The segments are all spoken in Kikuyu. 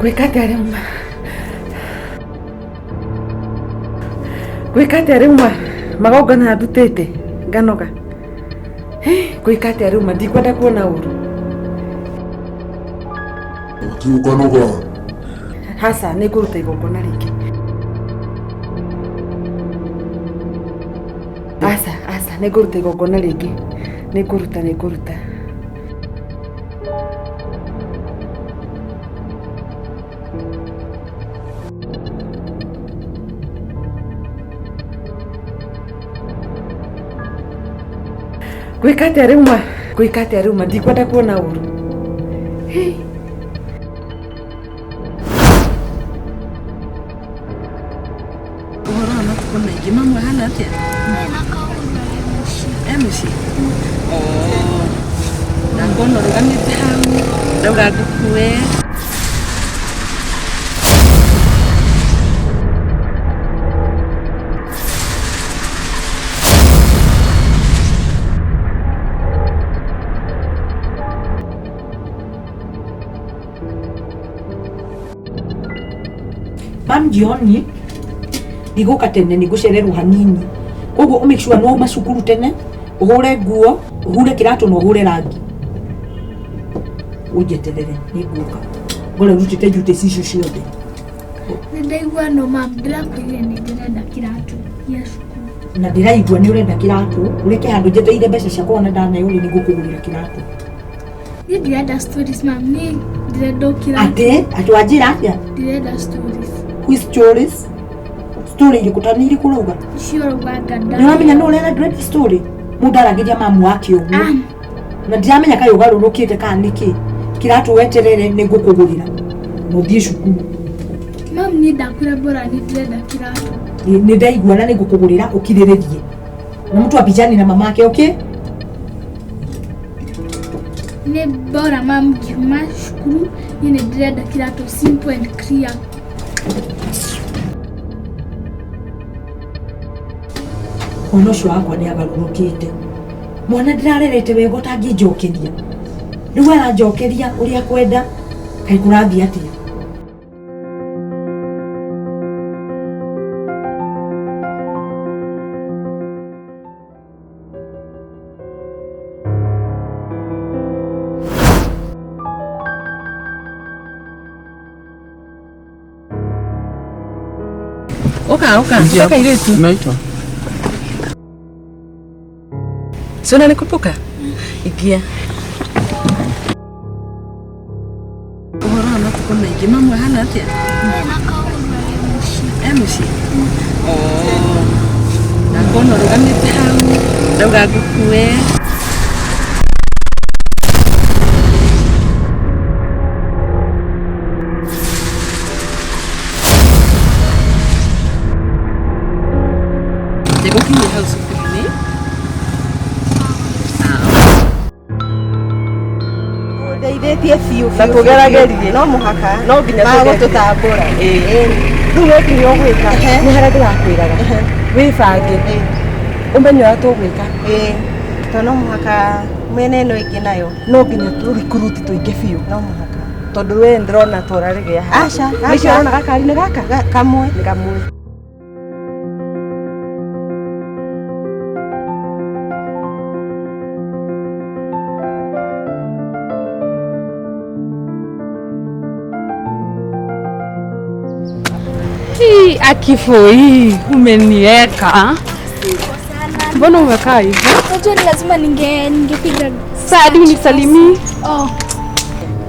Ngwĩka atĩa rĩu ma? Ngwĩka atĩa rĩu ma? Magongona ndutĩte nganoga. Ngwĩka atĩa rĩu ma? Ndikwenda kuona ũru. Ti ũkanoga. Haca, nĩ ngũruta igongona rĩngĩ. Aca, aca, nĩ ngũruta igongona rĩngĩ. Nĩ ngũruta, nĩ ngũruta. Ngwĩka atĩa rĩu ma? Ngwĩka atĩa rĩu ma? Ndikwenda kuona ũru. Hey. Ũhoro wa matukũ maingĩ mamu ahana atĩa? E mũciĩ? Oh, na ngona ũrũgamĩte hau ndauga ngũkue. Mam jioni ndigũka tene nĩngũcererwo hanini koguo ũ make sure nĩ wauma cukuru tene ũhũre nguo ũhure kĩratũ na ũhũre rangi ũnjeterere nĩngũka ngore rutĩte duties icio ciothe. Nĩ ndaigua no mam ndĩrakwĩrire nĩ ndĩrenda kĩratũ gĩa cukuru. Na ndĩraigua nĩ ũrenda kĩratũ ũreke handũ njetereire mbeca ciakwa wona ndaneo rĩ nĩngũkũgũrĩra kĩratũ. Niĩ ndirenda stories mam niĩ ndĩrenda o kĩratũ. Atĩ atĩ wanjĩra atĩa? Ndirenda stories. Which stories? Story irĩkũ ta nĩ irĩkũ ũrauga? Icio ũrauga nganda. Nĩ ũramenya nũ ũrera ndũrenda story? Mũndũ aragĩria mamu wake ũguo. Ah. Na ndiramenya kaĩ ũgarũrũkĩte kana nĩkĩ. Kĩratũ weterere nĩ ngũkũgũrĩra. Na ũthiĩ cukuru. Mam niĩ ndakwĩra bora nĩ ndĩrenda kĩratũ. Nĩ ndaigua na nĩ ngũkũgũrĩra ũkirĩrĩrie. Na mtu apijani na mamake, okay? Nĩ bora mam ngiuma cukuru niĩ nĩ ndĩrenda kĩratũ simple and clear. Mwana ũcio wakwa nĩ agarũrũkĩte. Mwana ndĩrarerete wega ũtangĩnjokeria. Rĩu aranjokeria ũrĩa kwenda. Kaĩ kũrathiĩ atĩa? Ũka ũka ũka kairĩtu. Naitwa. Si unanikumbuka? Ingia. Ũhoro wa matukũ maingĩ mamu ahana atĩa? E mũciĩ? Oh, na ngona ũrũgamĩte hau ndauga ngũkue. Nĩngũkinyia hau cukuru-inĩ. Ndeithĩtie biũ Na biũ, tũgeragerie. biũ. No mũhaka. No nginya tũgerie. Magũtũtambũra. Ĩĩ. Rĩu we kĩrĩa ũgwĩka nĩ harĩa ndĩrakwĩraga wĩbange ũmenye ũrĩa tũgwĩka. Ĩĩ. Tondũ no mũhaka mĩena ĩno ĩngĩ nayo. No nginya tũrikuruti tũingĩ biũ. No mũhaka. Tondũ we ndĩrona ta ũrarĩgĩa handũ. Aca, Nĩkĩo aca. ũrona gakari nĩ gaka? Kamwe. Nĩ kamwe. Hii akifoi umenieka. Mbona umekaa hivyo? Unajua ni lazima ninge ningepiga Sasa hadi unisalimii. Oh.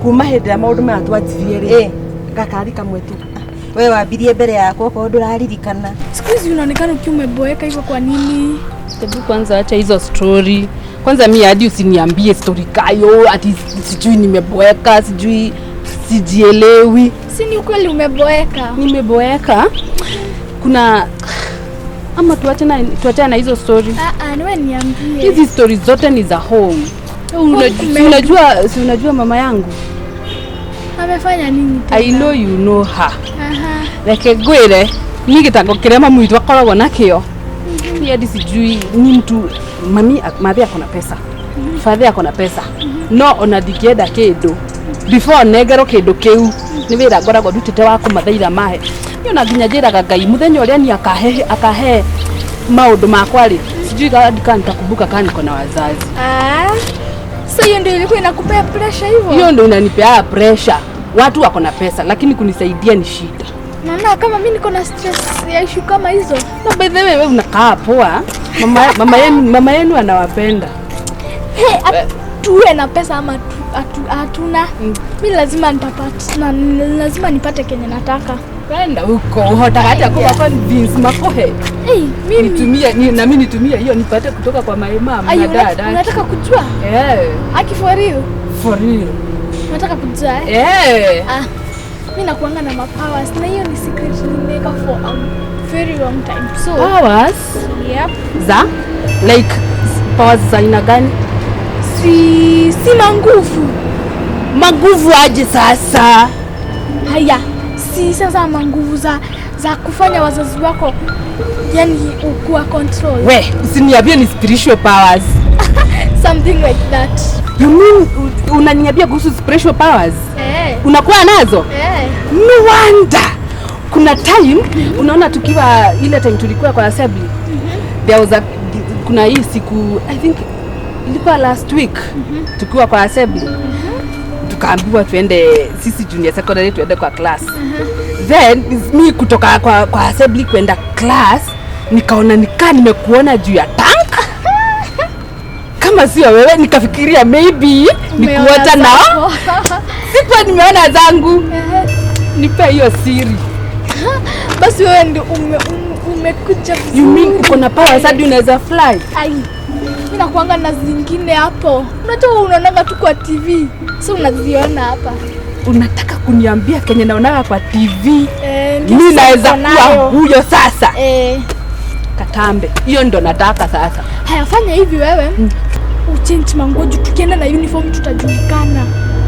Kuma hĩndĩ ĩrĩa maũndũ maya twanjirie rĩ, gakari kamwe tu. We wambirie mbere yakwa okorwo ndũraririkana. Siku hizi unaonekana ukiwa umeboeka hivyo kwa nini? Hebu kwanza acha hizo story. Kwanza mi hadi usiniambie story kayo ati sijui nimeboeka, sijui sijielewi. Si ni ukweli umeboeka? Nimeboeka. Kuna ama tuachane tuachane na hizo story. Ah ah, niwe niambie. Hizi story zote ni za home. Home Unajua, si unajua mama yangu? Amefanya nini tena? I know you know her. Aha. Reke ngwĩre niĩ gĩtango kĩrĩa mamu witũ akoragwo nakĩo niĩ hadi sijui ni mtu mami mathe ako na pesa fathe ako na pesa no ona ndingĩenda kĩndũ Before nengerwo kindu kiu ni wira ngoragwo ndutite wa kumathaira mahe. Niĩ ona nginya njĩraga Ngai muthenya ũrĩa ni akahe akahe maundu makwa rĩ, sijui kama nitakumbuka kama niko na wazazi. Ah. So hiyo ndio ilikuwa inakupea pressure hivyo? Hiyo ndio inanipea pressure. Watu wako na pesa lakini kunisaidia ni shida. Naona kama mimi niko na stress ya issue kama hizo. Na by the way, wewe unakaa poa. Mama yenu anawapenda. Hey, tuwe na pesa ama hatuna. Mi lazima nitapata na lazima nipate kenye nataka. Kwenda huko uhotaga atia kuba convince makuhe? Hey, mimi Nitumie na mimi nitumie hiyo nipate kutoka kwa my mom Ai, na dad. unataka kujua? Eh, Aki, for real? For real. Unataka kujua, eh? Eh. Ah, mi nakuanga na mapowers na hiyo ni secret nimeweka for a very long time. So, Powers yep. za like powers za aina gani? Si manguvu. Maguvu aje sasa? Haya, si sasa manguvu za kufanya wazazi wako yani ukuwa control. We, usiniambie ni spiritual powers. Something like that. You mean unaniambia kuhusu spiritual powers? Eh. Unakuwa nazo? Eh. No wonder. Kuna time unaona tukiwa ile time tulikuwa kwa assembly. There was a kuna hii siku, I think ilikuwa last week, tukiwa kwa assembly. Tukaambiwa tuende sisi junior secondary tuende kwa class. Then mi kutoka kwa assembly kwenda class nikaona nikaa nimekuona juu ya tank. Kama sio wewe nikafikiria maybe ni Umeona kuota na zako. Sikuwa nimeona zangu. Nipe hiyo siri. Basi wewe ndio umekuja vizuri. You mean uko na powers hadi unaweza fly? Ai, mimi nakuanga na zingine hapo. Unajua unaonanga tu kwa TV, so unaziona hapa. Unataka kuniambia kenye naonaga kwa TV? Eh, ndio Mi sasa naweza uko kuwa nayo. huyo sasa. Eh, Katambe. Hiyo ndo nataka sasa. Haya, fanya hivi wewe. Uchange manguo juu tukienda na uniform tutajulikana.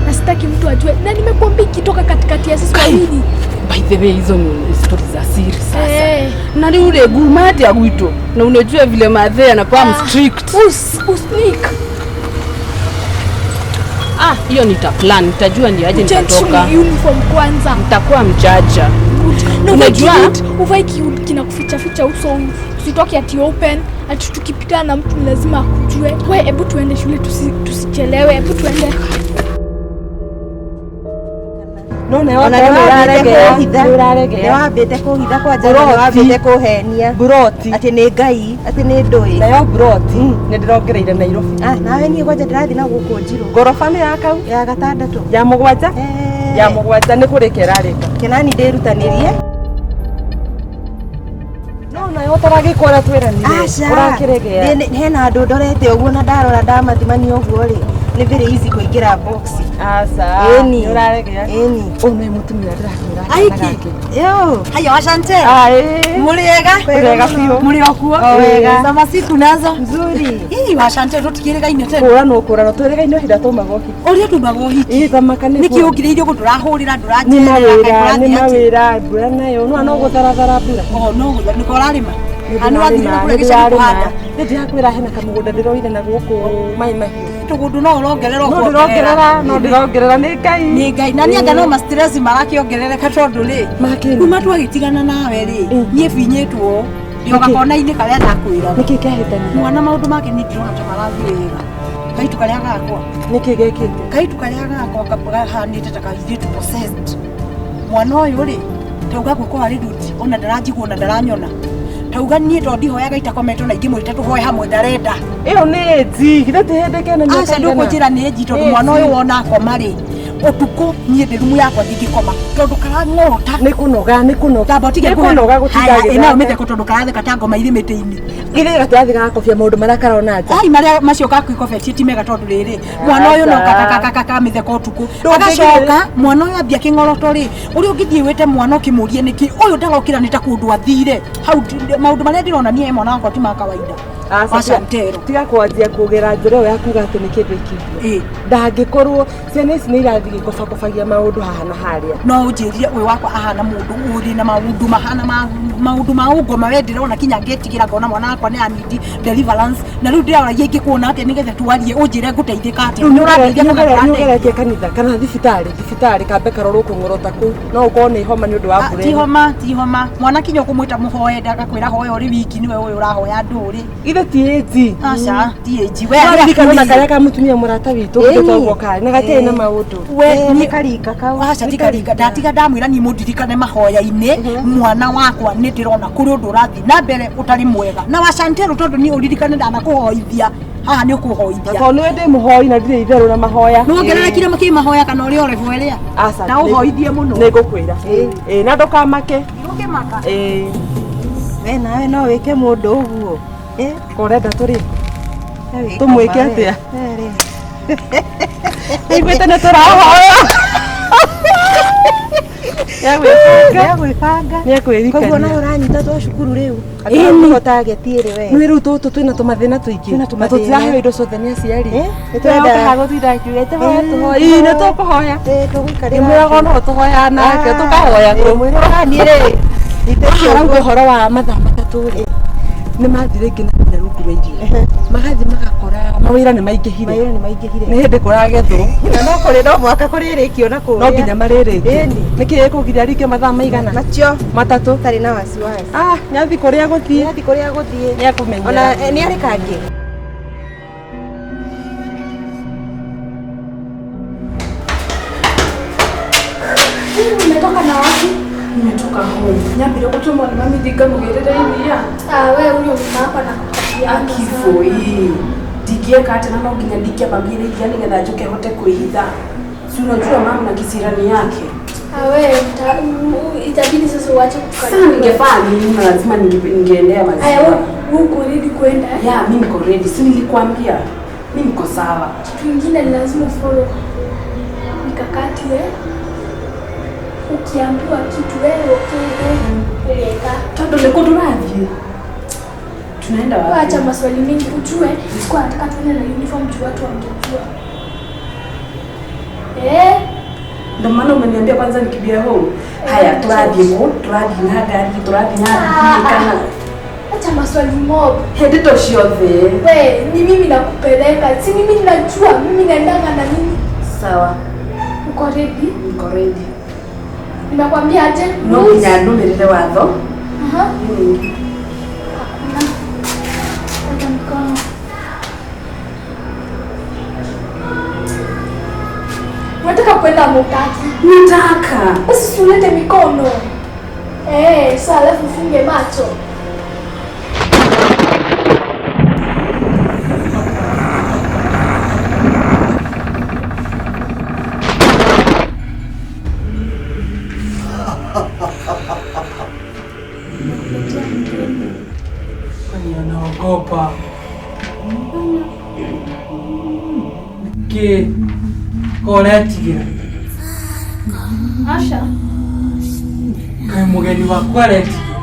Na sitaki mtu ajue. Na nimekuambia ikitoka katikati ya sisi Kai. wawili. By the way, hizo ni stori za siri sasa. Eh. Na ni ule guma hati ya gwitũ. Na unajua vile madhe anakuwa Ah. strict. Usneak. Ah, hiyo nita plan, nitajua ni aje Uchange nitatoka. uniform kwanza. Nitakuwa mjaja. Na Unajua? uvae kina kuficha ficha uso, usitoke ati open, ati tukipitana na mtu lazima akujue. We, hebu tuende shule tusichelewe, hebu tuende. No nayo Ona nĩ nĩ ũraregea wambĩte kũhitha. nĩ ũraregea. Nĩ wambĩte kũhitha kwanja na nĩ Buroti. wambĩte kũhenia Buroti. atĩ nĩ Ngai, atĩ nĩ ndũĩ. Nayo buroti nĩ ndĩrongereire Nairobi. Ah, nawe niĩ kwanja ndĩrathiĩ na gũkũ Njirũ. Ngoroba nĩ ya kau? Ya gatandatũ. Ya mũgwanja. Eh. Ya mũgwanja nĩ kũrĩka ĩrarĩka. Kenani ndĩrutanĩrie. No nayo ũtaragĩkwo ũrĩa twĩranire. Aca. Ũrakĩregea. Hena handũ ndorete ũguo na ndarora ndamathimania ũguo rĩ, nĩ very easy kũingĩra box. Aca. Ĩni. Nĩ ũraregea. Ĩni. Ũyũ nĩ mũtumia ndĩrakwĩra. Aiki. Yo. Haya, washante. Aĩ. Mũrĩega? Wega biũ. Mũrĩ o kuo? O wega. Sama siku nazo. Nzuri. Ii, washante tũtikĩrĩgaine tene. Kũranwo kũranwo twĩrĩgaine hĩndĩ ĩrĩa twauma ũhiki. Ũrĩa tumaga ũhiki. Ĩ thamaka nĩ Nĩkĩ ũngirĩirie ũguo ndũrahũrĩra nĩ ndũranjerera mawĩra nĩ kaĩ kũrathiĩ atĩa? mawĩra mbura nayo no no gũtharathara mbura. Oh, no nĩko ũrarĩma? Ah, nĩ wathire na kũrĩa gĩcagi kũhanda? Nĩ ndĩrakwĩra hena kamũgũnda ndĩroire na gũkũ Mai Mahiũ. Tũgũndũ no ũrongerera No ndĩrongerera, no ndĩrongerera nĩ Ngai. Nĩ Ngai na nĩ anga no ma stress marakĩongerereka tondũ rĩ Makĩ? kuma twagĩtigana nawe rĩ niĩ binyĩtwo ndĩ o gakona-inĩ karĩa ndakwĩra. Nĩkĩ kĩahĩtanire? Mwana maũndũ make niĩ ndirona ta marathiĩ wega, kaitu karĩa gakwa. Nĩkĩ gekĩte? Kaitu karĩa gakwa kahanĩte ta kairĩtu possessed. Mwana ũyũ rĩ tauga gwĩko harĩ nduti ona ndaranjigua ona ndaranyona, tauga niĩ to ndihoyaga itakometwo na ingĩmwĩta tũhoe hamwe ndarenda. Ĩyo nĩ ĩnji githĩ ti hĩndĩ kena mĩaka Aca igana? ndũkũnjĩra nĩ nji tondũ Ĩnji. mwana ũyũ wona akoma rĩ ũtukũ niĩ ndĩ rumu yakwa ndingĩkoma tondũ karang'orota. Nĩ kũnoga, nĩ kũnoga. Tamba ũtige. Nĩ kũnoga gũtinda ĩnayo agĩthaka. mĩtheko tondũ karatheka ta ngoma irĩ mĩtĩ-inĩ. Githĩ gatirathi gakobia maũndũ marĩa karona nja? Ai, marĩa macio kakwikobetie ti mega tondũ rĩrĩ mwana ũyũ no kamĩtheka ũtukũ. Ndũngĩgirĩrĩria. Agacoka mwana ũyũ ambia kĩng'oroto rĩ, ũrĩa ũngĩthiĩ wĩte mwana ũkĩmũrie nĩkĩ ũyũ ndarokĩra nĩ ta kũndũ athire hau maũndũ marĩa ndĩrona niĩ mwana wakwa ti ma kawaida. Wa Shantero. Tiga kwanjia kugera njĩra ĩyo ya kuga atĩ nĩ kĩndũ ikĩndua. Ndangĩkorwo ciana ici nĩ irathiĩ gĩkobakobagia maũndũ haha na harĩa. No ũnjĩrire ũyũ wakwa ahana mũndũ ũrĩ na maũndũ mahana maũndũ ma ũngoma we ndĩrona kinya ngĩtigĩra ngona mwana wakwa nĩ anidi deliverance na rĩu ndĩroragia ingĩkuona atĩa nĩgetha twarie ũnjĩre ngũteithĩka atĩa. Nĩ ũgeretie kanitha kana thibitarĩ thibitarĩ kambe karorwo kũng'orota kũu no ũkorwo nĩ homa nĩ ũndũ wa mbura. Ti homa ti homa mwana kinya ũkũmwĩta mũhoe ndagakwĩra hoya ũrĩ wiki nĩwe ũyũ ũrahoya ndũrĩ. Ithe ti ĩnji. Aca ti ĩnji we aririkana karĩa ka mũtumia mũrata witũ ũgĩtwo karĩ na gatiarĩ na maũndũ. We nĩ karika kau. Aca ti karika ndatiga ndamwĩra niĩ mũndirikane mahoya-inĩ mwana wakwa nĩ ndĩrona kũrĩ ũndũ ũrathiĩ na mbere ũtarĩ mwega na wa Shantero tondũ niĩ ũririkane ndanakũhoithia haha nĩ ũkũhoithia. Tondũ nĩwe ndĩ mũhoi na ndirĩ itherũ na mahoya. Nĩ wongererekire makĩ mahoya kana ũrĩ o level ĩrĩa? Aca. Na ũhoithie mũno. Nĩ ngũkwĩra. Ĩĩ na ndũkamake. Ndũkĩmaka. Ĩĩ. We nawe no wĩke mũndũ ũguo. Ũrenda tũrĩ tũmwĩke atĩa? Iguĩte nĩ tũrahoya. Nĩegwĩbanga. Nĩekwĩririkania. Koguo nawe ũranyita twa cukuru rĩu. Ĩni. Target ĩrĩ we. Nĩ rĩu tũtũ twĩna tũmathĩna tũingĩ. Na tũtiraheo indo ciothe nĩ aciari. Nĩtũrenda gũtinda kiugĩte hoya tũhoye. Ĩĩ nĩ tũkũhoya. Tũgũikarĩra. Mwĩraga no tũhoya nake tũkahoya. Mwĩraga niĩ rĩ. Arauga ũhoro wa mathaa matatũ rĩ. Nĩ mathire nginya nginya rungu rwa iria. Magathiĩ magakora mawĩra nĩ maingĩhire. Mawĩra nĩ maingĩhire. Nĩ hĩndĩ kũragethwo. Na no kũrĩ no mwaka kũrĩrĩkio na kũrĩa. No nginya marĩrĩkie. Nĩkĩ gĩkũgiria ringe mathaa maigana? Macio. Matatũ. Tarĩ na wasiwasi. Ah, nĩathiĩ kũrĩa gũthiĩ. Nĩathiĩ kũrĩa gũthiĩ. Nĩekũmenyera. Ona nĩ arĩ kangĩ. Umetoka na wapi? Nimetoka home. Nyambire gũtũmwo nĩ mami ndingamũgĩrĩre iria. Ah, we huyo mama hapa nakupatia. Akifo hii. Ndingĩeka atĩ na no nginya ndingĩamagĩre iria nĩgetha njũke hote kwĩhitha. Si unajua mama na kisirani yake. Ah, we itabidi sasa uache kukaa. Sasa ningefanya nini? Na lazima ningeendea maziwa. Aya, wewe uko ready kwenda? Yeah, mimi niko ready. Si nilikwambia. Mimi niko sawa. Kitu kingine lazima ufollow mikakati eh. Ukiambiwa kitu wewe ukeka. Tondu niko turathie. Tunaenda wapi? Acha maswali mingi ujue, sikuwa nataka tuende na uniform juu watu wangejua. Eh? Ndio maana umeniambia kwanza nikimbie home. Haya, turathie ku, turathie na gari, turathie na kana. Acha maswali mob. Hende to ciothe. We, ni mimi nakupeleka. Si mimi ninajua, mimi naendanga na nini. Sawa. Uko ready? Niko ready. Nimekwambia aje? No nginya ndũmĩrĩre watho. Aha. Hakuna. Weka mkono. Unataka kwenda mutaki? Nataka. Basi usilete mikono. Eh, sasa alafu ufunge macho. Anaogopa. Ki koretigĩra. Asha. Kaĩ mũgeni waku aretigĩra.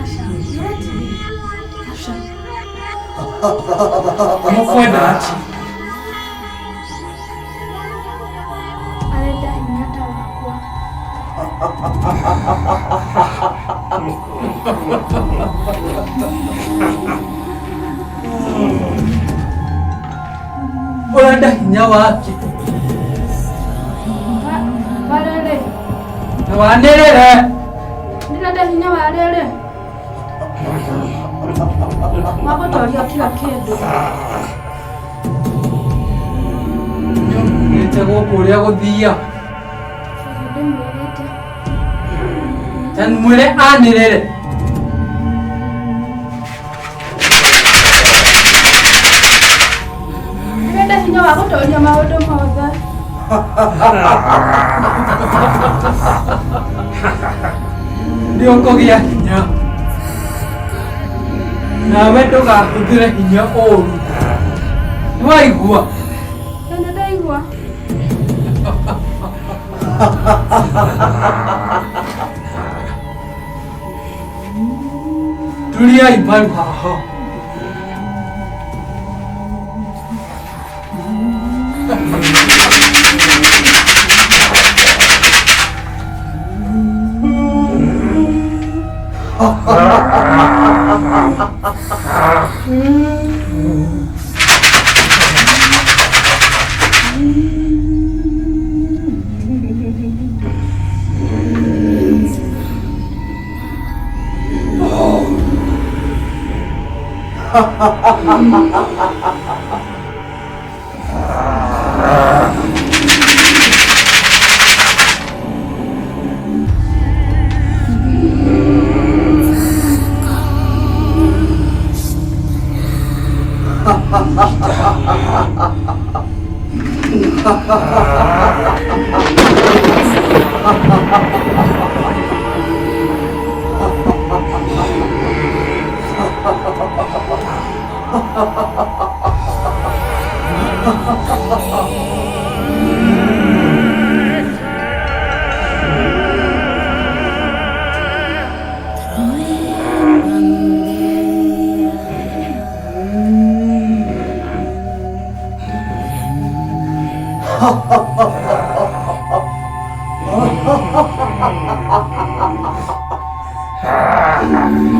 Asha. Asha. Mũkwenda atĩ? Arenda hinya ta wakwa. Ũrenda hinya wake? Warere. Wanĩrĩre. Ndĩrenda hinya wa rĩrĩ. Wa gũtoria kila kĩndũ. Nĩũmwĩrĩte gũkũ ũrĩa gũthia? Ndĩmwĩrĩte. Ta mwĩre anĩrĩre. Ndĩrenda hinya wa gũtoria maũndũ mothe. Nĩ ũkũgĩa hinya. Nawe ndũgahũthĩre hinya ũũru. Nĩwaigua? Nĩ ndaigua. Turiai mbaru haha.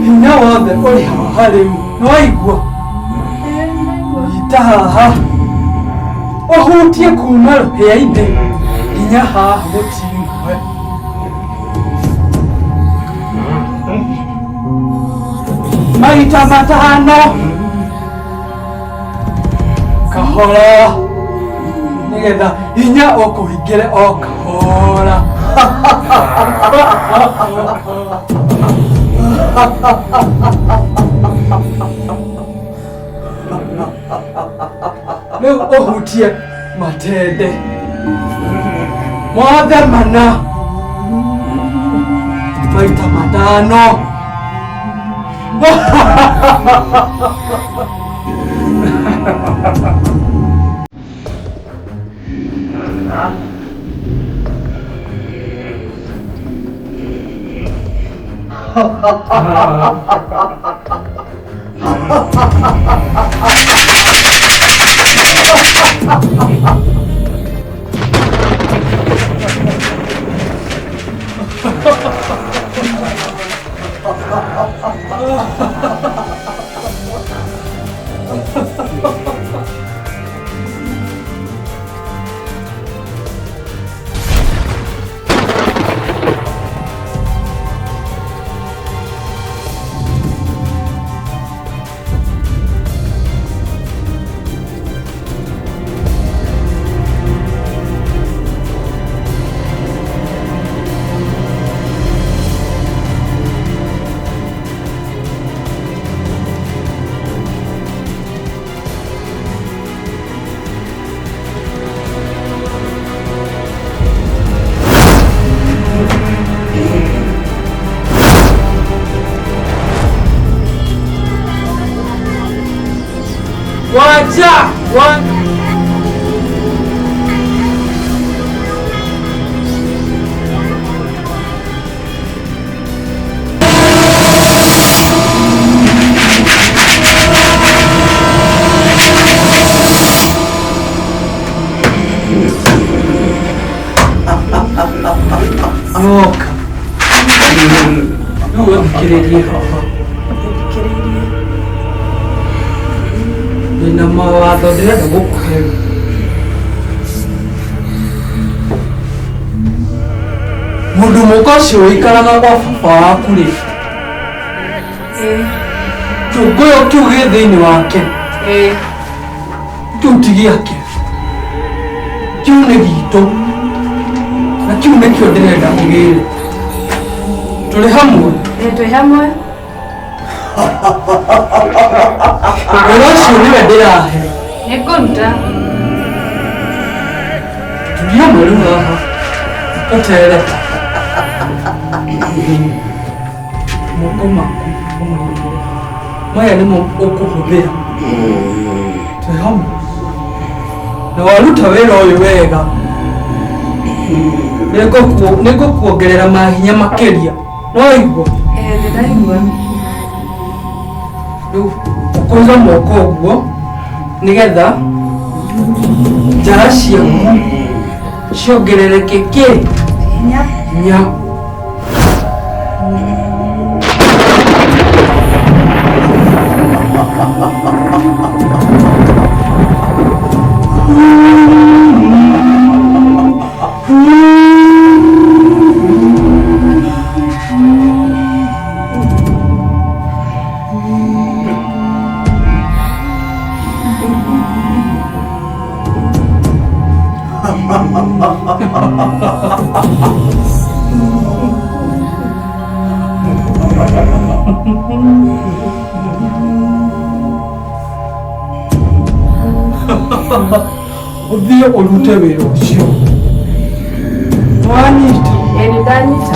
Hinya wothe ũrĩ haha rĩu nĩwaigua nyita haha ũhutie kuma rũhĩa-inĩ nginya haha mũtingwe maita matano kahora nĩgetha hinya ũkũingĩre o kahora. Rĩu ũhutie matende mothe mana maita matano. Wacha! One. Nyoka. Rĩu ũthikĩrĩrie haha. Ndĩna mawatho ndĩrenda gũkũhe. Mũndũ mũka ũcio ũikaraga gwa baba waku rĩ, kĩũngũyũ kĩu gĩ thĩinĩ wake, kĩu ti gĩake, kĩu nĩ gitũ, na kĩu nĩkĩo ndĩrenda ũgĩre. Tũrĩ hamwe? Twĩ hamwe. Wĩra ũcio nĩwe ndĩrahe. Nĩngũruta. Tulia maru haha. Ũtere. Moko maku ũmaigĩrĩre haha. Maya nĩmo ũkũhũthĩra. Twĩ hamwe. Na waruta wĩra ũyũ wega, nĩngũkuongerera mahinya makĩria. Nĩwaigua? Nĩndaigua. Rĩu ũkũiga moko ũguo nĩgetha njara ciaku ciongerereke kĩ? Hinya. Hinya. Ũthiĩ ũrute wĩra ũcio. Wanyita? Ĩĩ, nĩ ndanyita.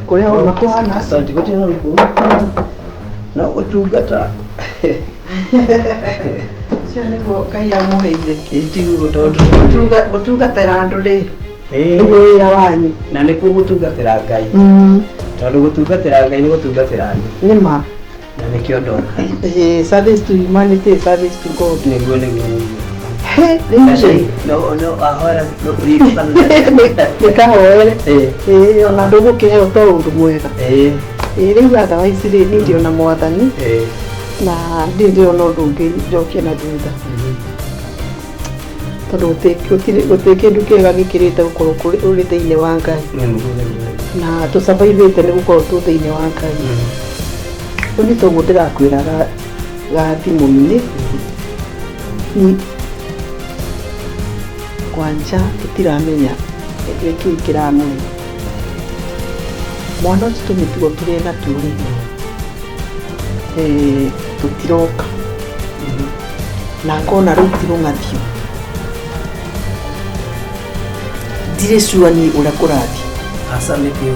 Kũrĩa ũma kũhana? Asante, gũtirĩ na ũndũ no gũtungata. Ũcio nĩguo Ngai amũheire. Tiguo tondũ Gũtungatĩra andũ rĩ, Ĩĩ. nĩguo wĩra wanyu. Na nĩkuo gũtungatĩra Ngai, tondũ gũtungatĩra Ngai nĩ gũtungatĩra andũ. Nĩ ma. Na nĩkĩo ndoka. Ĩĩ, service to humanity is service to God. Nĩguo, nĩguo, nĩguo. He, rĩu rĩ, No no ahora no nĩkahoere. Ĩĩ. Ĩĩ, ona ndũgũkĩheo to ũndũ mwega. Ĩĩ. Ĩĩ, rĩu otherwise rĩ, niĩ ndĩ ona mwathani Ĩĩ. na ndirĩ ndĩrona ũndũ ũngĩ njokie na thutha, tondũ gũtirĩ kĩndũ kĩega gĩkĩrĩte gũkorwo ũrĩ thĩinĩ wa Ngai. Nĩguo, nĩguo. Na tũcavaivĩte nĩ gũkorwo tũ thĩinĩ wa Ngai. Rĩu nĩ toguo ndĩrakwĩra ga thimũ-inĩ ni kwanja tũtiramenya nĩkĩĩ kĩramũrĩa mwana ũcio. Tũmĩtugo tũrĩ natuo rĩ, tũtiroka na ngona rĩu ti rũng'athio, ndirĩ sure niĩ ũrĩa kũrathiĩ. Aca, nĩkĩo.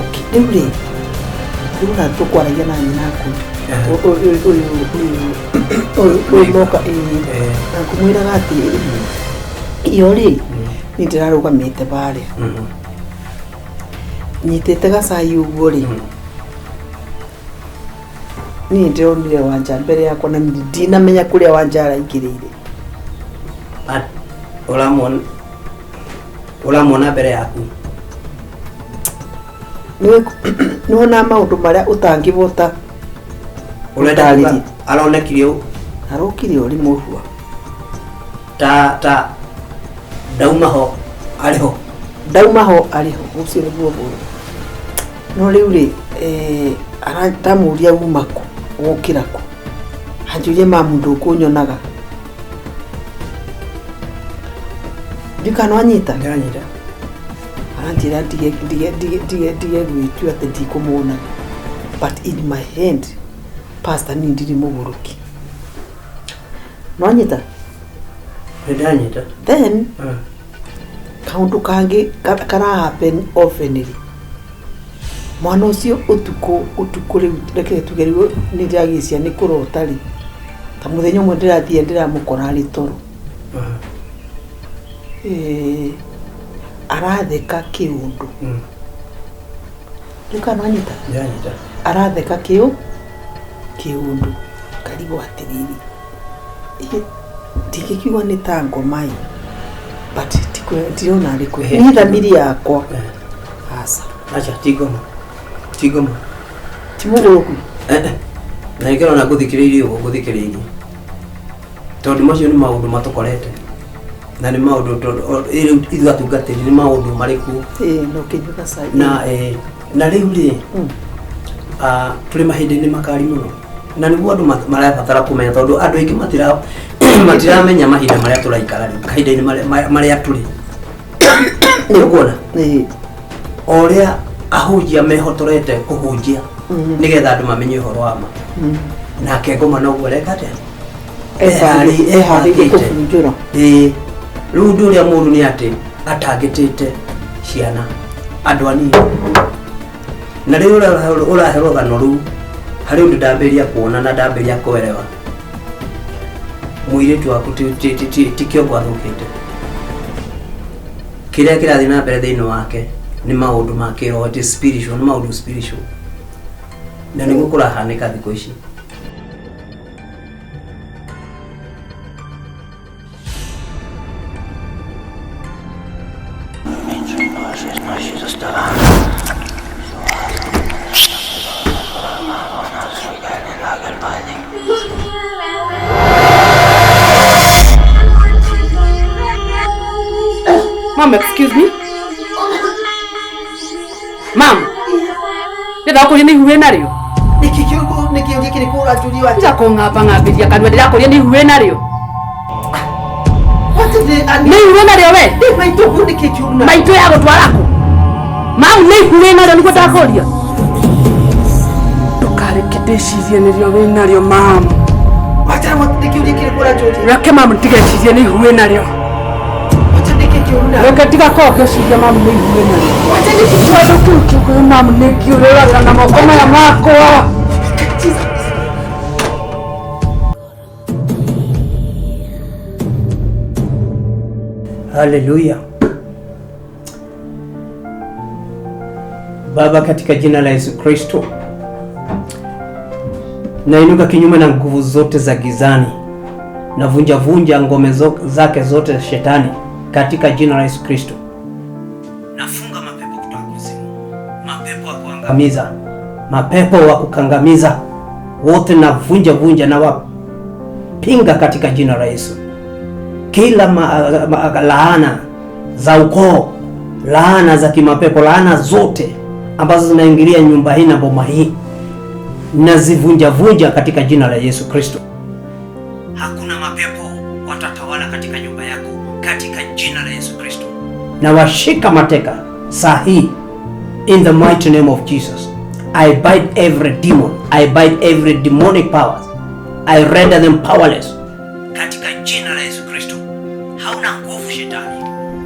Okay, rĩu rĩ, rĩu na tũkwaragia na nyina aku ũyũ ũyũ ũyũ ũyũ moka, ĩĩ, na ngũmwĩraga atĩrĩrĩ, iyo rĩ, niĩ ndĩrarũgamĩte barĩa nyitĩte gacai ũguo rĩ, niĩ ndĩronire Wanja mbere yakwa na ndinamenya kũrĩa Wanja araingĩrĩire. Ũramwona, ũramwona mbere yaku? Nĩwona maũndũ marĩa ũtangĩbota Ũrenda gũtarĩria. kuga aronekire ũ? Arokire ũrĩ mũhua. Ta ndauma ho arĩ ho? Ndauma ho arĩ ho, ũcio nĩguo ũhoro. No rĩu rĩ, ndamũria uma kũ, wokĩra kũ, anjũria mamu ndũkũnyonaga ndikana wanyita. Ndanyita. Aranjĩra ndige ndige ndige ndige ndige gwĩtua atĩ ndikũmuonaga, but in my hand, pastor, niĩ ndirĩ mũgũrũki, nwanyita? Ndanyita. Then kaũndũ kangĩ kara happen oftenly, mwana ũcio ũtukũ ũtukũ rĩu, reke tuge rĩu nĩ ndĩragĩcia nĩ kũrota rĩ, ta mũthenya ũmwe ndĩrathiĩ ndĩramũkora arĩ toro. Aratheka kĩũndũ rĩu, kana wanyita? Ndanyita. Aratheka kĩũndũ, karigwo atĩrĩrĩ, ndingĩkiuga nĩ ta ngoma ĩ, but ndirona arĩ kwe niĩ thamiri yakwa, aca. Aca, ti ngoma, ti ngoma. Ti mũgũrũku. Na nĩkĩrona ngũthikĩrĩirie ũguo ngũthikĩrĩirie, tondũ macio nĩ maũndũ matũkorete na nĩ maũndũ tondũ rĩu ithuĩ atungatĩri nĩ maũndũ marĩkuo. Ĩĩ, no kĩnyua gacai. Na na rĩu rĩ, tũrĩ mahinda-inĩ makari mũno na nĩguo andũ marabatara kũmenya, tondũ andũ aingĩ matiramenya mahinda marĩa tũraikara rĩu, kahinda-inĩ marĩa tũrĩ. Nĩ ũkuona o ũrĩa ahunjia mehotorete kũhunjia nĩgetha andũ mamenye ũhoro wa ma, nake ngoma noguo areka atĩa? Eharĩirie kũbunjũra. Ĩĩ, rĩu ũndũ ũrĩa mũũru nĩ atĩ atangĩtĩte ciana, andũ anini, na rĩrĩa ũrahe rũgano rũu, harĩ ũndũ ndambĩrĩria kuona na ndambĩrĩria kũerewa mũirĩtu waku ti kĩongo athũkĩte. Kĩrĩa kĩrathiĩ na mbere thĩinĩ wake nĩ maũndũ ma kĩroho, it is spiritual, nĩ maũndũ spiritual, na nĩguo kũrahanĩka thikũ ici. Mom, excuse me. Mom. Ndĩrakũria nĩ ihu wĩnarĩo. Nĩkĩ kĩu nĩ kĩũria kĩrĩkũ ũranjũria wa Tiga kũng'amba-ng'ambĩria kanua ndĩrakũria nĩ ihu wĩnarĩo. What is it? Nĩ ihu wĩnarĩo we? Ndĩ maitũ ũguo nĩkĩ kĩu na Maitũ ya gũtwara kũ? Mam, nĩ ihu wĩnarĩo nĩguo ndakũria. Ndũkareke ndĩcirie nĩrĩo wĩnarĩo mam. Wacha nĩ kĩũria kĩrĩkũ ũranjũria? Reke mam ndigecirie nĩ ihu wĩnarĩo. Wacha nĩkĩ kĩũru na Reke ndigakorwo ngĩciria mam nĩ ihu wĩnarĩo. Wacha nĩkĩ Tondũ kĩu kĩũkũyũ mam nĩ kĩũrĩragĩra na moko maya makwa. Haleluya. Baba, katika jina la Yesu Kristo, nainuka kinyume na nguvu zote za gizani, navunja vunja ngome zake zote shetani, katika jina la Yesu Kristo. Nafunga mapepo kutoka kuzimu, mapepo wa kuangamiza, mapepo wa kukangamiza wote, navunja vunja na wapinga katika jina la Yesu. Kila laana za ukoo, laana za kimapepo, laana zote ambazo zinaingilia nyumba hii na boma hii, nazivunja vunja katika jina la Yesu Kristo. Hakuna mapepo watatawala katika nyumba yako katika jina la Yesu Kristo. Na washika mateka saa hii in the mighty name of Jesus. I bind every demon, I bind every demonic powers. I render them powerless. Katika jina la Yesu Kristo. Hauna nguvu shetani.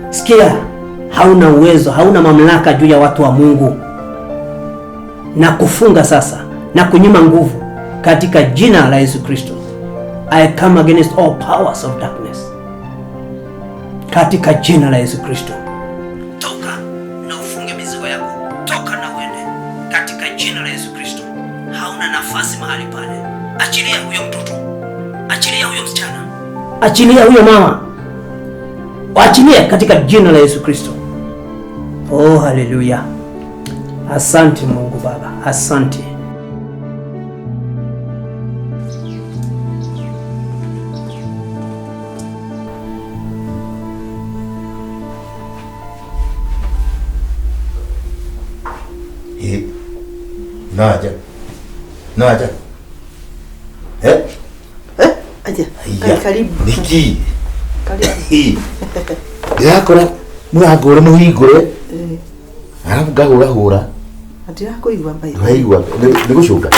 Sikia, hauna uwezo, hauna mamlaka juu ya watu wa Mungu. Na kufunga sasa na kunyima nguvu katika jina la Yesu Kristo. I come against all powers of darkness. Katika jina la Yesu Kristo. Toka na ufunge mizigo yako. Toka na uende. Katika jina la Yesu Kristo. Hauna nafasi mahali pale. Achilia huyo mtoto. Achilia huyo msichana. Achilia huyo mama. Achilia katika jina la Yesu Kristo. Oh, haleluya. Asante Mungu Baba. Asante. Naja. Naja. Eh? Aja. Haiya. Karibu. Niki. Karibu. Ndĩrakora mũrango ũrĩa mũhingũre arabu ngahũrahũra Ndirakuigua mbaitha. ndũraigua nĩ gũcũnga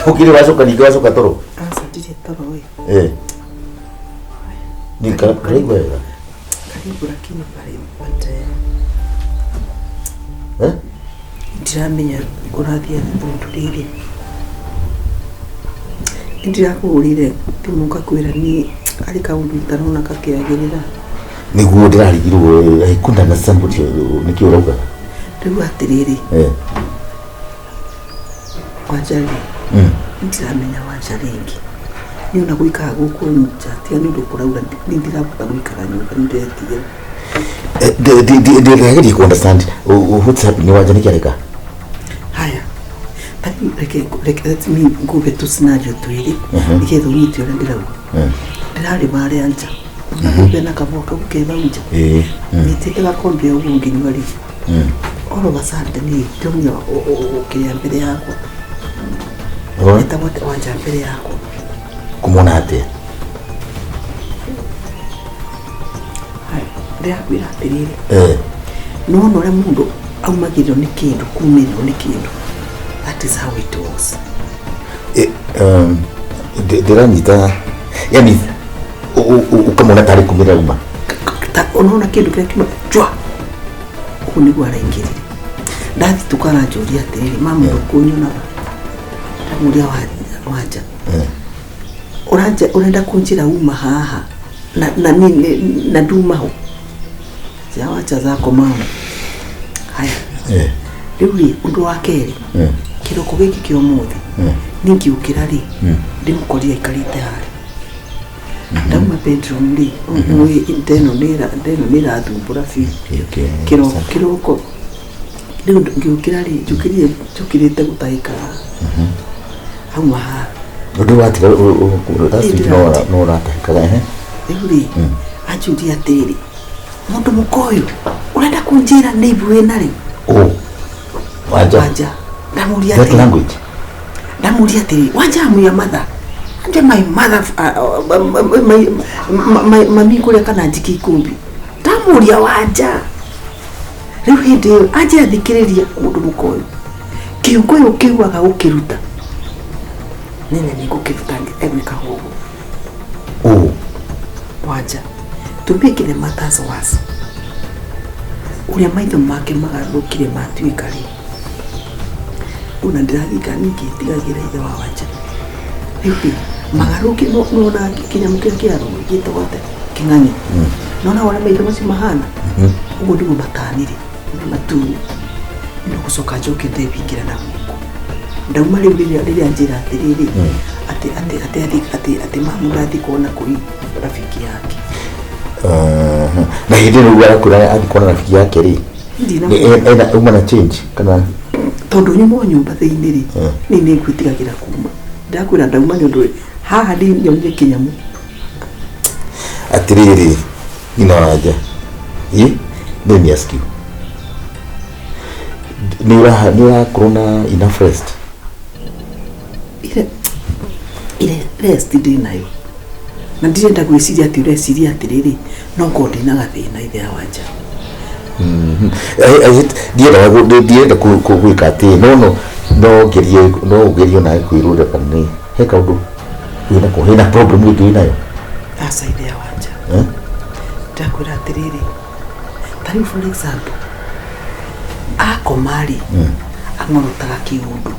ũkĩrĩ wacoka ningĩ wacoka toro. Aca ndirĩ toro ĩ. Eh. Ni ndũraigua wega. Karibu lakini pale but Eh? Ndiramenya ũrathiĩ ũndũ rĩrĩ. Ndirakũhũrire thimũ ngakwĩra nĩ arĩ kaũndũ itarona gakĩagĩrĩra. Nĩguo ndĩrarigirwo I couldn't understand what you nĩkĩ ũrauga. Rĩu atĩrĩrĩ. Eh. Wanja rĩ. Ndiramenya wanja rĩngĩ. Niĩ ona gũikara gũkũ nja tiga nĩ ũndũ kũraura nĩ ndirahota gũikara nyũmba nĩ ndĩretigĩra. Ndĩrageria ku understand what's happening wanja nĩkĩ areka. Haya. Reke reke let me ngũbe tu scenario twĩrĩ nĩgetha ũnyite ũrĩa ndĩrauga. Ndĩrarĩ harĩa nja. Ngũbe na kabwa kau ke hau nja. Nyitĩte gakombe ũguo ngĩnyua rĩ. All of a sudden rĩ ndĩronire ũkĩrĩa mbere yakwa. Etagwo wanja mbere yakwa. Kũmuona atĩa? Haya, ndĩrakwĩra atĩrĩrĩ. Eh. Nĩwona ũrĩa mũndũ aumagĩrĩrwo nĩ kĩndũ kumĩrĩrwo nĩ kĩndũ. That is how it was. Ndĩranyita yani ũkamwona tarĩ kumĩra uma. Unaona kĩndũ kĩrĩa kiuma jwa. Ũguo nĩguo araingĩrire. Ndathitũka aranjũria atĩrĩrĩ, mama ndũkũnyonaga. Ndamũria wanja. Ũranja ũrenda kũnjĩra uma haha na na nduma ho. Cia wacha zako mama. Haya. Rĩu rĩ ũndũ wa kerĩ. Kĩroko gĩkĩ kĩa ũmũthĩ. Niĩ ngĩũkĩra rĩ ndĩmũkorire aikarĩte harĩa. Ndauma bedroom rĩ ndeno nĩ ĩrathumbũra biũ. Kĩroko rĩu ngĩũkĩra rĩ njũkĩrĩte gũtahĩka. Auma haha. Ũndũ watiga last week no ũratahĩkaga ehe. Rĩu rĩ Anjũria atĩrĩrĩ, mũndũ mũka ũyũ ũrenda kũnjĩra nĩ ibu wĩna rĩu? Oh. Wanja. Wanja ndamũria That atĩrĩ, language. ndamũria atĩrĩ, Wanja am your mother. Anje my mother, my, my, mami kũrĩa kana njiki ikumbi. Ndamũria Wanja rĩu hĩndĩ ĩyo anje athikĩrĩria mũndũ mũka ũyũ kĩũngũyũ kĩu aga gũkĩruta nene nĩ ngũkĩruta egwĩka ũguo. Oh. Wanja, to make the matters worse, ũrĩa maitho make magarũrũkire matuĩka rĩ, ona ndĩragika ningĩ tigagĩra ithe wa Wanja rĩu rĩ magarũrũke nona kĩnyamũ kĩrĩa kĩa rũĩ gĩtagwo atĩa, kĩng'ang'i, nona ũrĩa maitho macio mahana ũguo nĩguo matanire nĩ matune. No gũcoka njoke ndebingĩra na gũkũ ndauma rĩu rĩrĩa njĩra atĩrĩrĩ atĩ atĩ atĩ atĩ atĩ atĩ mamu ndathiĩ kuona kũi rafiki yake. Na hĩndĩ ĩyo rĩu arakwĩra athiĩ kuona rafiki yake rĩ, Ndina- ena uma na change kana? Tondũ nyuma o nyũmba thĩinĩ rĩ, nĩ nĩ ngwĩtigagĩra kuma ndakwĩra ndauma nĩ ũndũ haha ndĩnyonire kĩnyamũ. Atĩrĩrĩ, nyina wanja, ĩ let me ask you, nĩ ũrakorwo na enough rest? Ile rest ndĩ nayo na ndirenda gwĩciria atĩ ũreciria atĩrĩrĩ no ngorwo ndĩna gathĩna, ithe ya Wanja. Ndiendaga gwĩka atĩ no ngerie, no ũgerie nawe kwĩrũra kana nĩ he kaũndũ wĩnako, hena problem ĩngĩ wĩnayo? Aca, ithe ya Wanja. Eh? Ndakwĩra atĩrĩrĩ, ta rĩu for example akoma rĩ, ang'orotaga kĩũndũ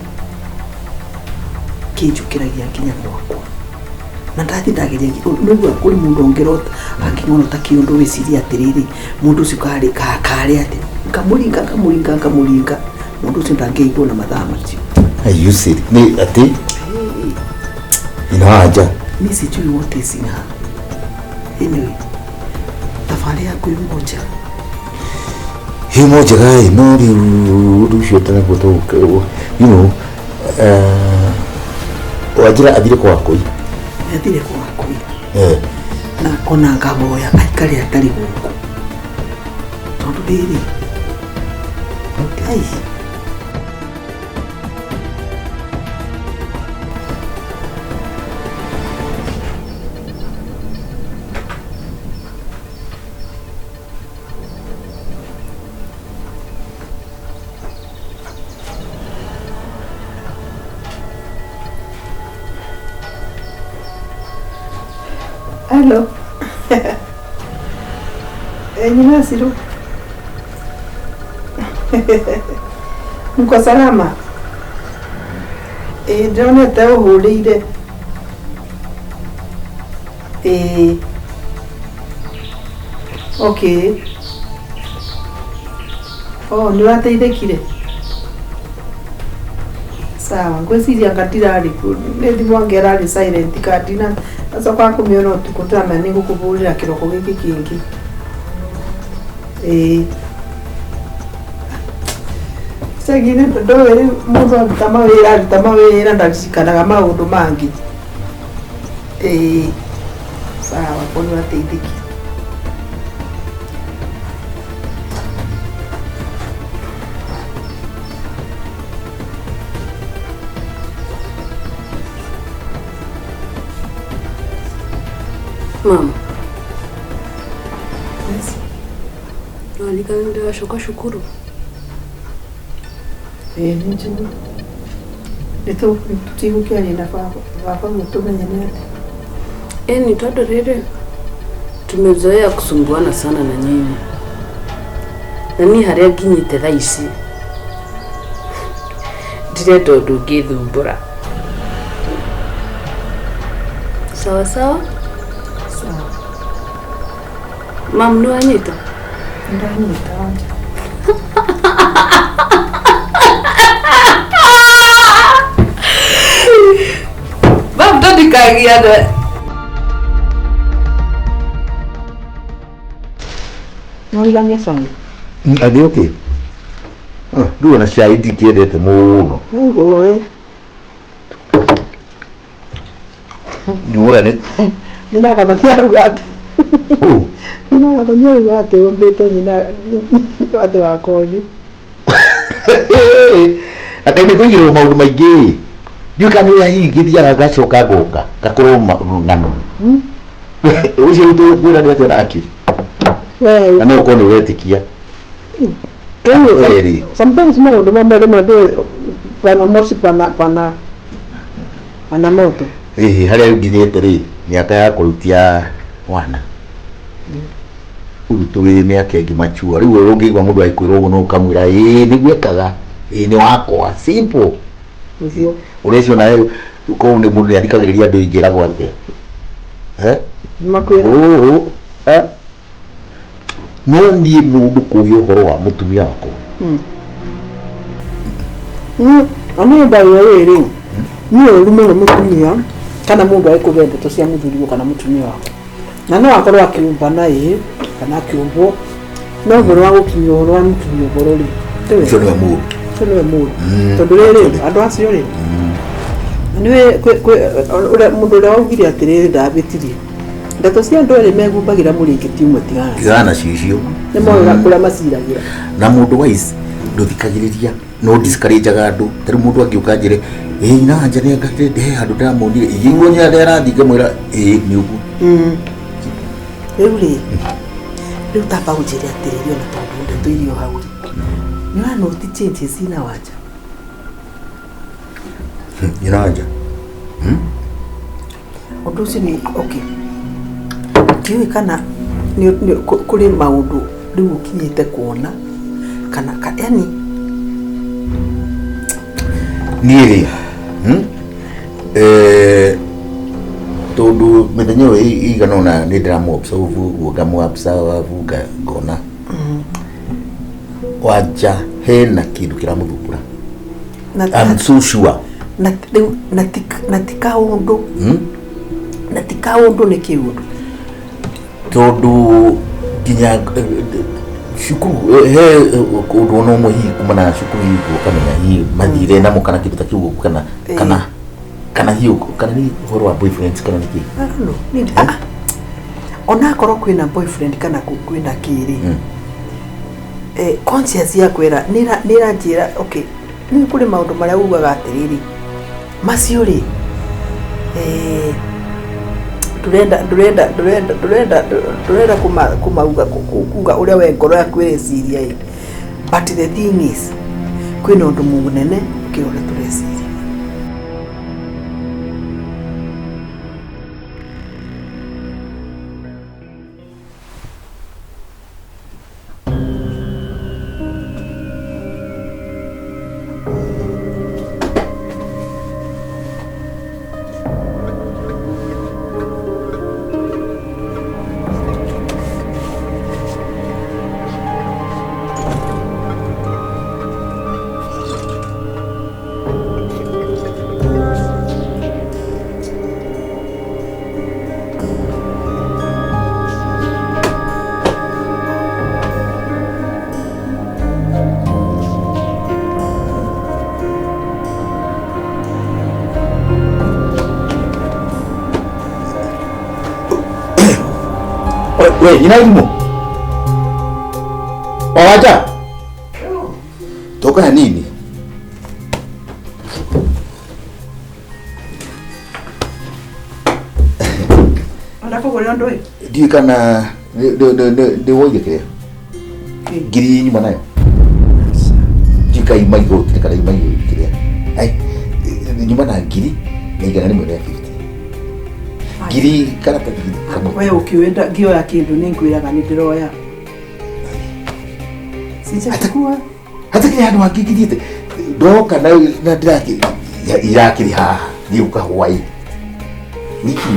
kĩnjũkĩragia nginya gwakwa na ndathi ndageria nĩguo kũrĩ mũndũ ũngĩrota angĩng'orota kĩũndũ wĩcirie atĩrĩrĩ mũndũ ũcio karĩ karĩ atĩ ngamũringa ngamũringa ngamũringa mũndũ ũcio ndangĩigua na mathaa macio. Are you serious? Nĩ atĩ nyina wanja? Mi sijui what is in her. Anyway, thabarĩ yaku yumo njega? Himo njega ĩ, no rĩu ũndũ ũcio tũnaguo tũ Wanjĩra athire kwa Wakũi? Athire kwa Wakũi. Eh. Na ona ngahoya aikare atarĩ gũkũ tondũ rĩrĩ ai. Hello. Nyina Siru. Mko salama? Ndĩronete ũhũrĩire. Okay. Oh, nĩ ũrateithĩkire? Sawa, ngwĩciria anga ndirarĩ kuo. Nĩ thimũ anga ĩrarĩ silent ka ndina acoka kũmĩona ũtukũ ndĩramenya nĩ ngũkũhũrĩra kĩroko gĩkĩ kĩngĩ. Ĩĩ. Cagine ndũĩ rĩu mũndũ aruta mawĩra, aruta mawĩra ndaririkanaga maũndũ mangĩ. Ĩĩ. Sawa, korwo nĩ ũrateithĩkire. Mama. Yes. Nĩwaririkana ndĩracoka cukuru? Ĩĩ, nĩ njũĩ. Nĩ tũtigũkĩaria na baba baba guo tũmenye nĩ atĩa. Ni tondũ rĩrĩ tumezoea kusumbuana sana na nyinyi, na niĩ harĩa nginyĩte thaa ici ndirenda ũndũ ũngĩthumbũra. Sawa sawa. Sawa. Mam, nĩwanyita? Ndanyita, Wanja. Mam, tondikagiane. No iganie cai. Athiĩ okay. Rĩu ona cai ndikĩendete mũno. Ũĩ. Nyuaga nĩ Nĩ nagathakia aruga atĩ. Nyina Gathoni auga atĩ ũmbĩte nyina atĩ wa kothi. Atĩ nĩ kũigĩrwo maũndũ maingĩ. Ndiũĩ kana nĩ ũrĩa hihi ngĩthiaga ngacoka ngoka ngakorwo ng'ano. Ũcio tũkwĩra nĩ atĩa nake? We Na no ũkorwo nĩ ũretĩkia. Rĩu Kweli. sometimes maũndũ mamwe rĩmwe ndũĩ pana moshi pana pana pana moto. Ĩhĩ harĩa nginyĩte rĩ mĩaka ya kũrutia wana. Rĩu tũrĩ mĩaka ĩngĩ machua. Rĩu ũngĩigua mũndũ agĩkwĩra ũguo no ũkamwĩra ĩĩ nĩguo ekaga. Ĩĩ nĩ wakwa. Simple. Nĩguo. Ũreciria nawe kũu nĩ mũndũ nĩathikagĩrĩria andũ ingĩragwo atĩa? Eh? Makwĩra. Ũũ, eh? No niĩ mũndũ kũria ũhoro wa mũtumia wakwa. Niĩ ndauga rĩrĩ nĩ ũru mũno mũtumia kana mũndũ agĩkũhe ndeto cia mũthuriwe kana mũtumia waku na no akorwo akĩũmbana ĩĩ kana akĩũmbwo no ũhoro wa gũkinyia ũhoro wa mũtumia ũhoro rĩ ti wega. Ũcio nĩwe mũũru. Ũcio nĩwe mũũru tondũ rĩrĩ andũ acio rĩ nĩwe ũrĩa mũndũ ũrĩa waugire atĩrĩrĩ ndabĩtirie ndeto cia andũ erĩ mehumbagĩra mũrĩngĩti ũmwe tigana Tigana nacio icio. nĩ moĩ kũrĩa maciragĩra. Na mũndũ wise ndũthikagĩrĩria no discourageaga andũ. Ta rĩu mũndũ angĩũka anjĩre ĩĩ nyina wanja nĩ angatĩte he handũ ndĩramuonire ingĩigua nyina nĩ arathiĩ ngamwĩra ĩĩ nĩ ũguo. Rĩu rĩ rĩu tamba ũnjĩre atĩrĩrĩ ona tondũ ndeto irio hau rĩ nĩ ũranoti changes ina wanja. Nyina wanja. Ũndũ ũcio nĩ okay ndiũĩ kana kũrĩ maũndũ rĩu ũkinyĩte kuona kana yani Niĩ rĩ tondũ mĩthenya ĩyo ĩigana ũna nĩ ndĩramũ observe ũguo ngamũ observe ngona wanja hena kĩndũ kĩramũthumbũra. I'm so sure. Na rĩu na ti kaũndũ na ti kaũndũ nĩ kĩũndũ tondũ nginya cukuru he ũndũ ona ũmwe hihi kumana na cukuru hihi ũkamenya hihi mathire namo kana kĩndũ ta kĩu ũguo kana kana kana hihi kana nĩ ũhoro wa boyfriends kana nĩkĩ. I don't know. Ni ona akorwo kwĩna boyfriend kana kwĩna kĩrĩ conscience yakwa ĩra nĩ ĩranjĩra okay nĩ kũrĩ maũndũ marĩa ugaga atĩrĩrĩ macio rĩ ndũrenda ndũrenda ndũrenda ndũrenda ndũrenda kũmauga kuga ũrĩa we ngoro yaku ĩreciria ĩ but the thing is kwĩna ũndũ mũnene gũkĩra ũrĩa tũreciria. We nyina irimũ o wanja toka hanini. Ndakũgũrĩra ũndũ ũyũ? Ndiũĩ kana nĩ woire kĩrĩa ngiri nyuma nayo ndiũĩ kana ima igoti kana ima kĩrĩa ai nyuma na ngiri na 150 ngiri karatathi kamwe. We ũkĩwenda ngĩoya kĩndũ nĩ ngwĩraga nĩ ndĩroya. Sijachukua. Hatakĩrĩ handũ hangĩ ngithiĩte ndoka na ndĩrakĩ irakĩrĩ haha thiĩ ũkahwaĩ nĩkĩ.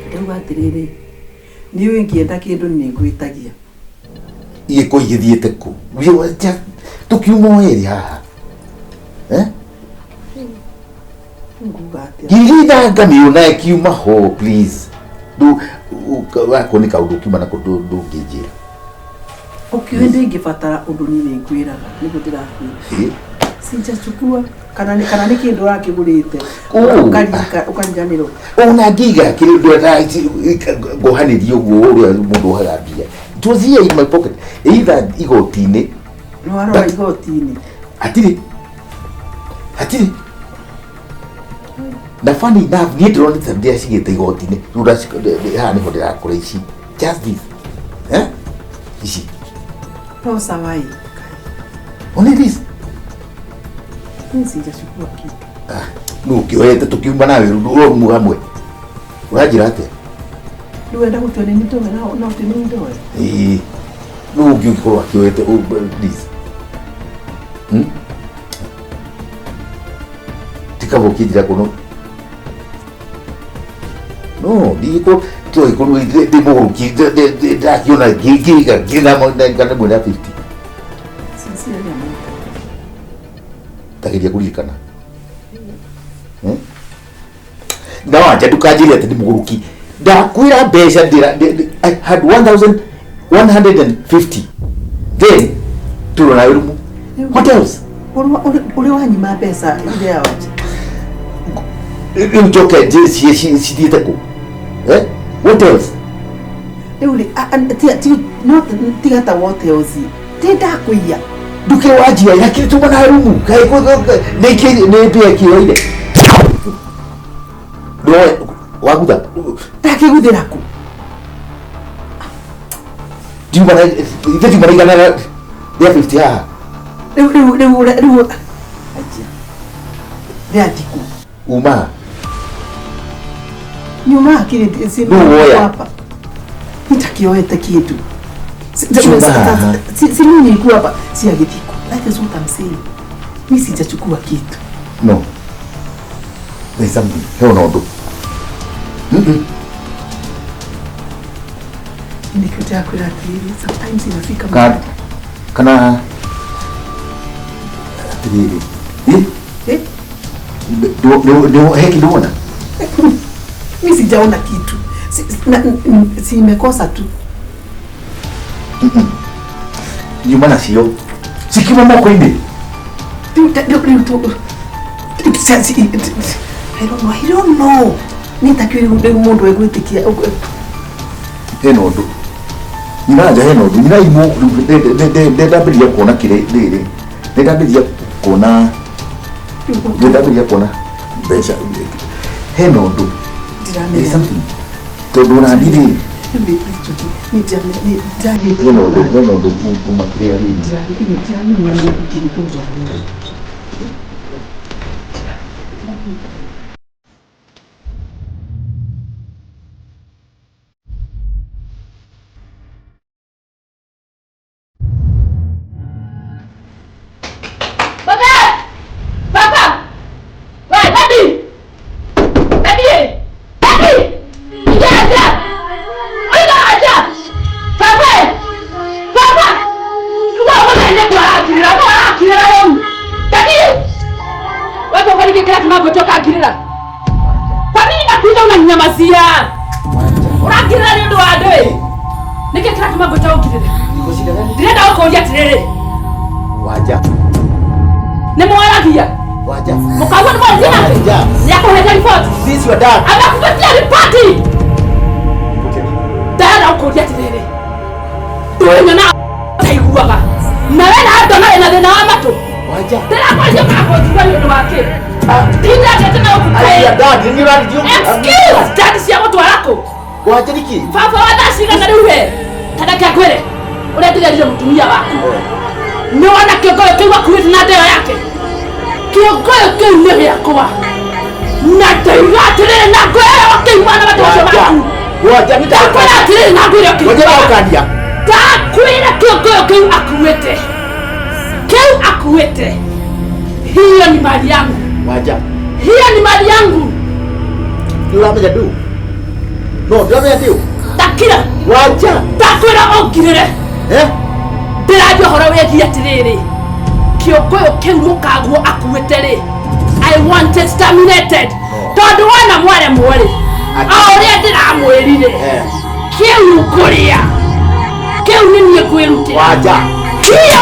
Ndauga atĩrĩrĩ niĩ ingĩenda kĩndũ nĩ ngwĩtagia. Igĩko igĩthiĩte kũ tũkiuma o erĩ haha Nguga atĩa? Ngiri ithanga kiuma ho please wako nĩ kaũndũ kiuma nako ndũngĩnjĩra. Ũkiũĩ ndingĩbatara ũndũ niĩ nĩ ngwĩraga nĩguo ndĩrakwĩra. Sijachukua. Kana nĩ kĩndũ ũrakĩgũrĩte Oh. ũkariganĩrwo. Ona ngiga kĩrĩ ngohanĩria ũguo ũrĩa mũndũ ohaga mbia. It was here in my pocket, either igoti-inĩ. Nĩ warora igoti-inĩ? Hatirĩ, hatirĩ. Na funny enough, niĩ ndĩronete ndĩracigĩte igoti-inĩ. Rĩu haha nĩho ndĩrakora ici, just this, eh, ici. No sawa ĩ. Only this. Mimi sijachukua kitu. Nũ ũkĩoete tũkiuma nawe rũmu hamwe? Ũranjĩra atĩa? Rĩu wenda gũtua nĩ ndoe no ti nĩ ndoe. Ĩĩ, nũ ũngĩ ũngĩkorwo akĩoete? Oh, please. Hmm? Tikaba ũkĩnjĩra kũno no ndigĩkorwo tũgĩkorwo ndĩ mũgũrũki, ndakĩona ngĩiga ngiri na igana rĩmwe rĩa 50. Sincerely, I'm not. Ndageria kũririkana. Eh? Na wanja ndũkanjĩre atĩ nĩ mũgũrũki. Ndakwĩra mbeca ndĩra I had 1150, then tũrona rumu. What else? Ũrĩ wanyima mbeca iria wanja. Rĩu njoke cithiĩte kũ? Eh? What else? Rĩu rĩ, no tiga ta what else, ti ndakũiya. Ndũkĩrĩ wanjia lakini tuma na rumu kaĩ nĩ mbia kĩoire no wagutha. Ndakĩguthĩra kũ? Ndiuma na ithe, ndiuma na igana rĩa 50 haha. Rĩu anjia rĩa thikũ. Uma. Nyuma akili si Nũ woya? Hapa nitakioete kindu. Chumba haha. Si mimi nilikuwa hapa si agithiku. That is what I'm saying, mi sijachukua kitu. No, there is something. He ona ũndũ. Nikutaka kwira atiriri, sometimes inafika Kana atĩrĩrĩ. Eh? Eh? He kĩndũ wona? Mi sijaona kitu. Si imekosa tu. Nyuma nacio cikiuma moko-inĩ. Rĩu I don't know, I don't know. Nitakiwa rĩu mũndũ egwĩtĩkia. Hena ũndũ nyina nja, hena ũndũ nyina imũ. Ndambĩrĩria kuona kĩrĩ rĩrĩ, nĩndambĩrĩria kuona, nĩndambĩrĩria kuona mbeca. Hena ũndũ. There is something, tondũ ona niĩ rĩ, hena ũndũ, hena ũndũ kuma kĩrĩa rĩrĩ. Ndiramenya. Baba! Baba! Wai, Daddy! Daddy! Daddy! Ingia aja! Oiga aja! Baba! Baba! Tuwa wana ile kwa akirira, kwa akirira leo. Daddy! Wewe kwa nini kila tunapotoka akirira? Kwa nini nakuita unaninyamazia? Urakirira ni ndo wa Niki kila tunapotoka ukirira? Ndĩrenda gũkũria atĩrĩrĩ. Wanja. Nĩ mwaragia. Wanja. Mũkaigua nĩ mwaragia nake? Wanja. Nĩakũhete riboti. This your dad. Amekupatia ripoti. Ndĩrenda gũkũria atĩrĩrĩ, ndũĩ na taiguaga na we na andũ na wĩna thĩna wa matũ. Wanja. Ndĩrakwaria makũnjigua nĩ ũndũ wa kĩ? Ndindendete na Ai, gũkũkaĩra. dad, ni urarithio. Excuse, dad cia gũtwara kũ? Wanja niki. Baba wa thaa cigana rĩu we? Ta reke ngwĩre ũrĩa ndĩrerire mũtumia waku. Nĩ wona kĩongoyo kĩu akuĩte na ndeo yake? Kĩongoyo kĩu nĩ gĩakwa na ndaiga atĩrĩrĩ na ngwĩre ũkĩigua na matũ macio maku. Wanja ni Ndakwĩra atĩrĩrĩ na ngwĩre Wanja ũkĩigua. ndakania. Ndakwĩra kĩongoyo kĩu akuĩte, kĩu akuĩte, hiyo ni mali yangu. Wanja. Hiyo ni mali yangu. Ni uramenya ndu. No, ndiramenya ndu. Ndakira. Wanja. Ndakwĩra ũngirĩre. Eh? Ndĩranjia ũhoro wĩgiĩ atĩrĩrĩ, kĩongoyo kĩu mũkaguo akuĩte rĩ, I want it terminated, tondũ wona mwaremwo rĩ, o ũrĩa ndĩramwĩrire, Eh. kĩu ngũrĩa kĩu nĩ niĩ ngwĩrutĩra. Wanja. Hiyo